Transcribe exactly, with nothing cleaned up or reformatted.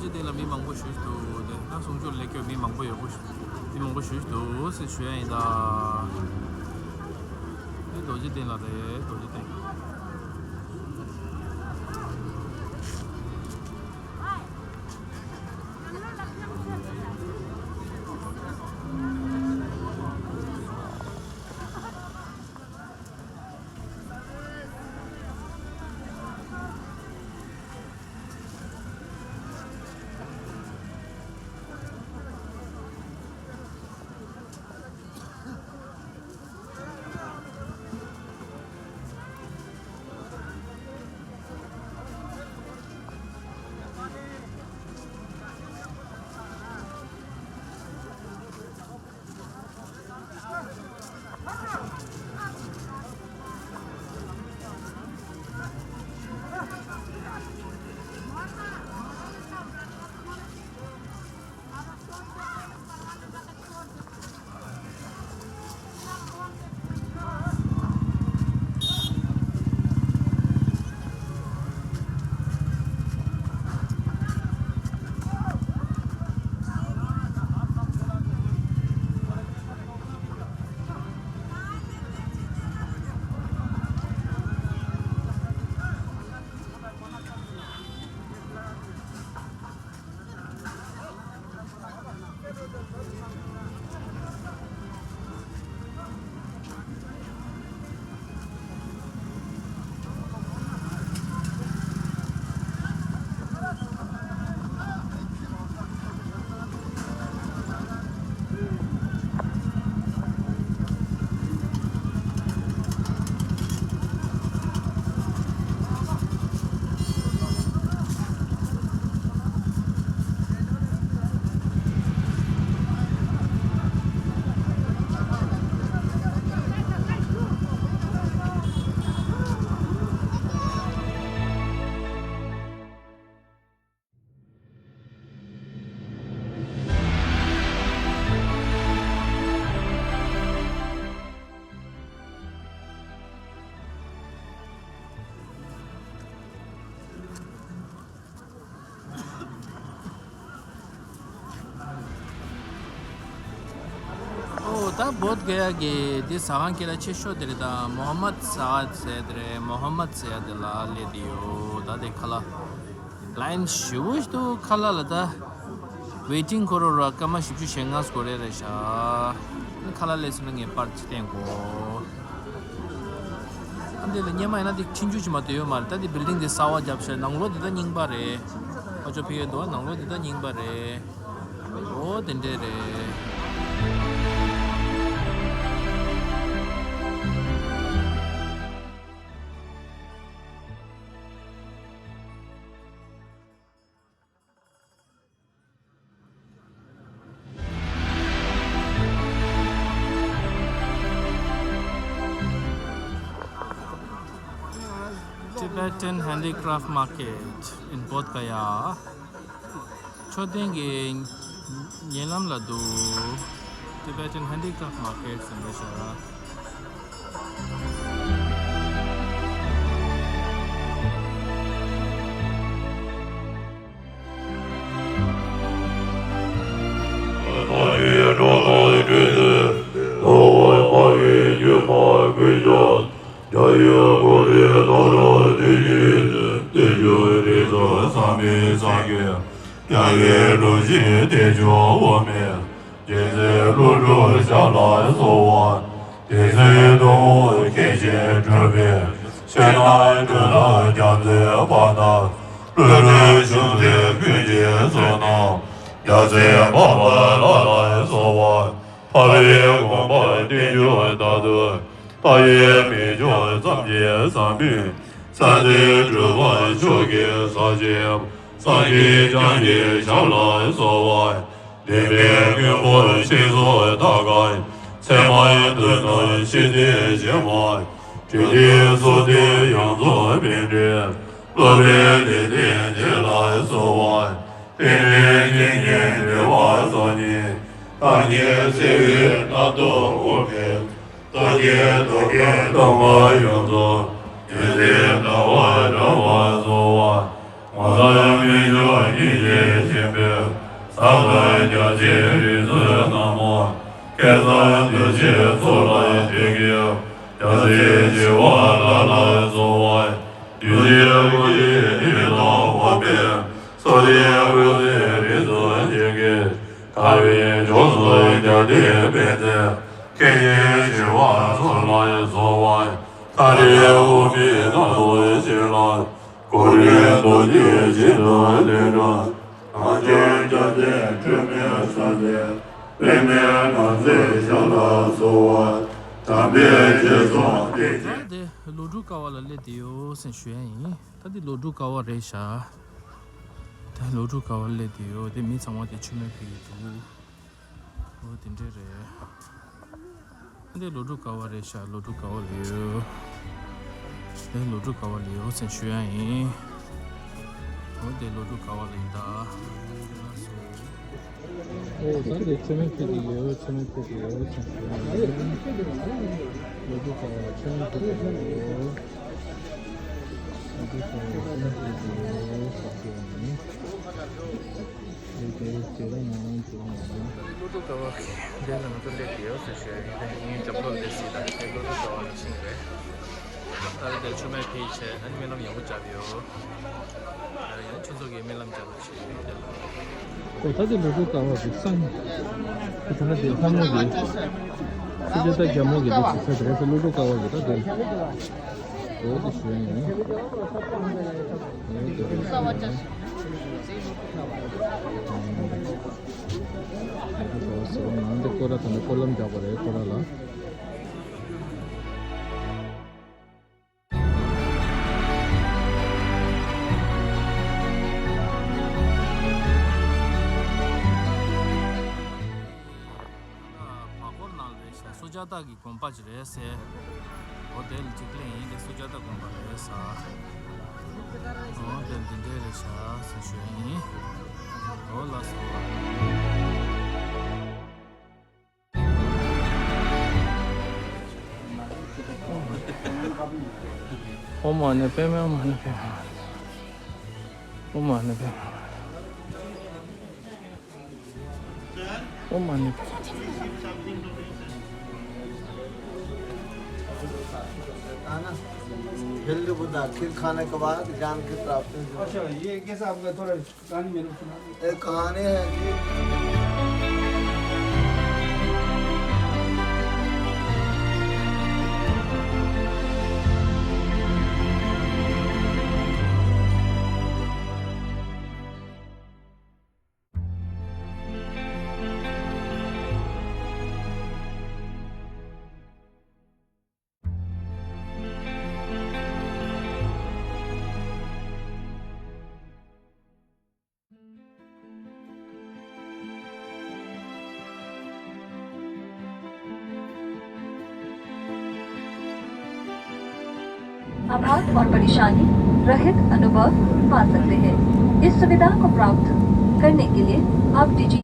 རྗེ་གདན་ལ་མི་མང་པོ་ཞེ་པོ་ཅིག་འདུག་དེ་ད་གསུང་ཆོས་ལ་སླེབས་མཁན་མི་མང་པོ་ཡོད་པོ་ཞིག་མི་མང་པོ་ཞེ་པོ་ཅིག་འདུག་ཟེར་ཞུ་ཡ་ཡིན་ད། འདི་རྡོ་རྗེ་གདན་ལ་རེད། རྡོ་རྗེ་གདན། ཨོ་ད་བོད་ག་ཡ་གི་འདི་ཟ་ཁང་གི་ལ་ཆེ་ཤོས་དེ་རེད། ད་མོ་ཧམ་མད་ཟ་དེ་རེད། མོ་ཧམ་མད་ཟ་དེ་ལ་སླེབས་དེ་ཡོད། ད་དེ་ཁ་ལག་ལའིན་ཞེ་པོ་ཞིག་འདུག་ཁ་ལག་ལ་ད་ཝེ་ཊིང་ཁོ་རང་ར་སྐར་མ་བཞི་བཅུ་ཞེ་ལྔ་འགོར་རེ་རེད་ཤག་ཁ་ལག་ལས་སུ་ན་ངས་པར་ཅིག་བསྟན་གོ་ཨ་འདི་ལ་སྙེ་མ་ཡིན་ན་འདི་ཆུང་ཆུང་ཅིག་མ་གཏོགས་ཡོད་མ་རེད། ད་འདི་བིལ་ཌིང་འདི་གསར་པ་བརྒྱབ་ཤག་ནང་ལོགས་འདི་ད་རྙིང་པ་རེད། ཨ་ཅོ་ཕི་ཡོད་འདུག་ནང་ལོགས་འདི་ད་རྙིང་པ་རེད། ཨོ་དེ་འདྲས་རེད། Tibetan Handicraft Market in Bodh Gaya. མཆོད་རྟེན་གྱི་ཉེ་ལམ་ལ་འདུག Tibetan Handicraft Market ཟེར་འདྲ་ཞིག་རྒྱལ་བའི་ལུགས་ཀྱི་བསྟན་བཅོས་འོག་མིན། རྒྱལ་སྲས་ཀླུ་སྒྲུབ་ཞབས་ལ་གསོལ་བ། དེ་ཚེ་གཏུམ་མོ་ཁྱེད་ཀྱིས་སྒྲུབ་པའི། ཕྱི་ནང་འགྲོ་དང་རྒྱ་མཚོའི་བར་དང་། ཀླུ་སྒྲུབ་ཆུ་འཛིན་ཀུན་གྱི་ཚོགས་རྣམས། རྒྱལ་སྲས་འཕགས་པ་ལྷ་ལ་གསོལ་བ། འཕགས་པའི་དགོངས་པ་བསྟན་བཅོས་མཐར་ཐུག་མཐའ་ཡས་མི་ཆོས་ཙམ་གྱི་ཟབ་མོའི། ས་འཛིན་གྲུབ་པ་མཆོག་གི་ས་བཅད། སངས་རྒྱས་བསྐྱངས་ཀྱི་ཞབས་ལ་གསོལ་བ། བདེན་པའི་མགོན་པོ་ཞེས་སུ་བཏགས་པ། ཚད་མར་འདུས་ནོར་ཤེས་ཚད་ཆེན་པོ། དྲིན་ཅན་སུ་དེ་ཡོངས་རྫོགས་པའི་འབྲས། སློབ་པའི་ལས་དེ་འབྲས་ལ་གསོལ་བ། པདྨའི་སྙིང་གི་འགྲེལ་པ་སོ་གཉིས། ཐབས་མཁས་བརྩེ་བའི་རྣམ་རྟོག་དབུ་མའི། རྟོག་གེའི་རྟོག་གེའི་རྟོག་པ་ཡོངས་རྫོགས། ཡོན་ཏན་ཟླ་བ་འདྲ་བར་གསོལ་བ། ངོ་མཚར་སྨན་མཆོག་སྙིང་རྗེའི་ཆེ། ཁ་སང་དུས་ཆེན་ཚོགས་ལ་དེ་གའི་རྒྱལ་སྲས་བྱེ་བ་ལ་ལ་སོགས་པ་དུས་ཆེན་སྐུ་ཚེ་ཡུན་དུ་འོང་བའི་སོ་ཐའི་སྐུ་ཚེ་རིང་དུ་གཅིག་གིས་དགའ་བའི་ཕྱོགས་སུ་རྒྱ་སྟེང་པའི་ཚེ་ཁེ་ཉེན་ཞི་བ་ཚོར་ལ་སོགས་པ་ཐ་རེ་ཧུ་པའི་ནང་དུ་ཞིག་ལ། གོ་རིམ་རྡོ་རྗེ་བཞིན་དུ་ལེགས་གྲུབ། གངས་ཅན་སྐྱ་སེར་སྤྲོས་མེད་ས་གཟིགས། པདྨའི་ནགས་ཚལ་ཞབས་ལ་སོགས་པ། དམ་པའི་རྗེས་སུ་བདེ་ཆེན། ད་དེ་ལོ་དྲུག་དཀའ་བ་ལ་སླེབས་བསྡད་ཡོད་ཟེར་ཞུ་ཡ་ཡིན། ད་དེ་ལོ་དྲུག་དཀའ་བ་རེད་ཤག་ད་ལོ་དྲུག་དཀའ་བ་ལ་སླེབས་བསྡད་ཡོད། དེ་མི་ཚང་མ་དེ་མཆོད་མེ་ཕུལ་གྱི་འདུག་འོ་དེ་འདྲས་རེད། འདི་ལོ་དྲུག་དཀའ་བ་རེད་ཤག་ལོ་དྲུག་དཀའ་བ་ལོས། འདི་ལོ་དྲུག་དཀའ་བ་ལོས་ཟེར་ཞུ་ཡ་ཡིན། འོ་དེ་ལོ་དྲུག་དཀའ་བ་ལོས་ད། འོ་ད་འདི་མཆོད་མེ་ཕུལ་གྱི་ཡོད། མཆོད་མེ་ཕུལ་གྱི་ཡོད་ཟེར་ཞུ་ཡ་ཡིན། ལོ་དྲུག་དཀའ་བ་ལ་མཆོད་མེ་ཕུལ་གྱི་ཡོད། ལོ་དྲུག་དཀའ་བ་ལ་མཆོད་མེ་ཕུལ་གྱི་ཡོད་ཟེར་ཞུ་ཡ་ཡིན། ལོ་དྲུག་དཀའ་བ་གི་འདི་ལ་ང་ཚོ་སླེབས་ཀྱི་ཡོད་ཟེར་ཞུ་ཡ་ཡིན། ངའི་རྒྱབ་ལོགས་སླེབས་སྲིད་ད། དེ་ལོ་དྲུག་དཀའ་བ་ལ་ཕྱིན་རེད། ད་རེས་དེར་མཆོད་མེ་ཕུལ་བྱས། ཨ་ནི་སྨོན་ལམ་ཡག་པོ་བརྒྱབ་ཡོད། ད་རེས་ཡང་ཆུ་ཚོད་ཀྱི་སྨོན་ལམ་བརྒྱབ་པ་བྱས་ཡོད་དེ་ལ། ཨོ་ད་དེ་ལོ་དྲུག་དཀའ་བ་གི་སང་ཉིན་དེ་ན་དེ་ལྷ་མོ་གི་སུ་ཇཱ་ཏ་རྒྱལ་མོ་གི་དེ་ཚིག་ཚ་དེ་རེད་ཟེར། ལོ་དྲུག་དཀའ་བ་གི་ད་དེ། འོ་དེ་ཞུ་ཡ་ཡིན། ནང་དུ་སྐོར་ར་དང་སྐོར་ལམ་རྒྱག་པ་རེད། སྐོར་ར་ལ། བར་སྐོར་ནང་ལ་རེད་ཤག་སུ་ཇཱ་ཏ་གི་དགོན་པ་ཅིག་རེད་ཟེར། འོ་དེ་ལ་ཅིག་སླེབས་ཡིན། དེ་སུ་ཇཱ་ཏ་དགོན་པ་རེད་ཟེར། འོ་དེ་འདི་འདྲས་རེད་ཤག་ཟེར་ཞུ་ཡ་ཡིན། འོ་ལགས་སོ། ཨོཾ་མ་ཎི་པདྨེ། ཨོཾ་མ་ཎི་པདྨེ། ཨོཾ་མ་ཎི་པདྨེ། ཨོཾ་མ་ཎི་པདྨེ། पहले वो दाखिल खाने के बाद ज्ञान की प्राप्ति हो। अच्छा, ये कैसा आपका थोड़ा कहानी मेरे को सुना दो। एक कहानी है जी। आभास और परेशानी रहित अनुभव पा सकते हैं। इस सुविधा को प्राप्त करने के लिए आप डिजी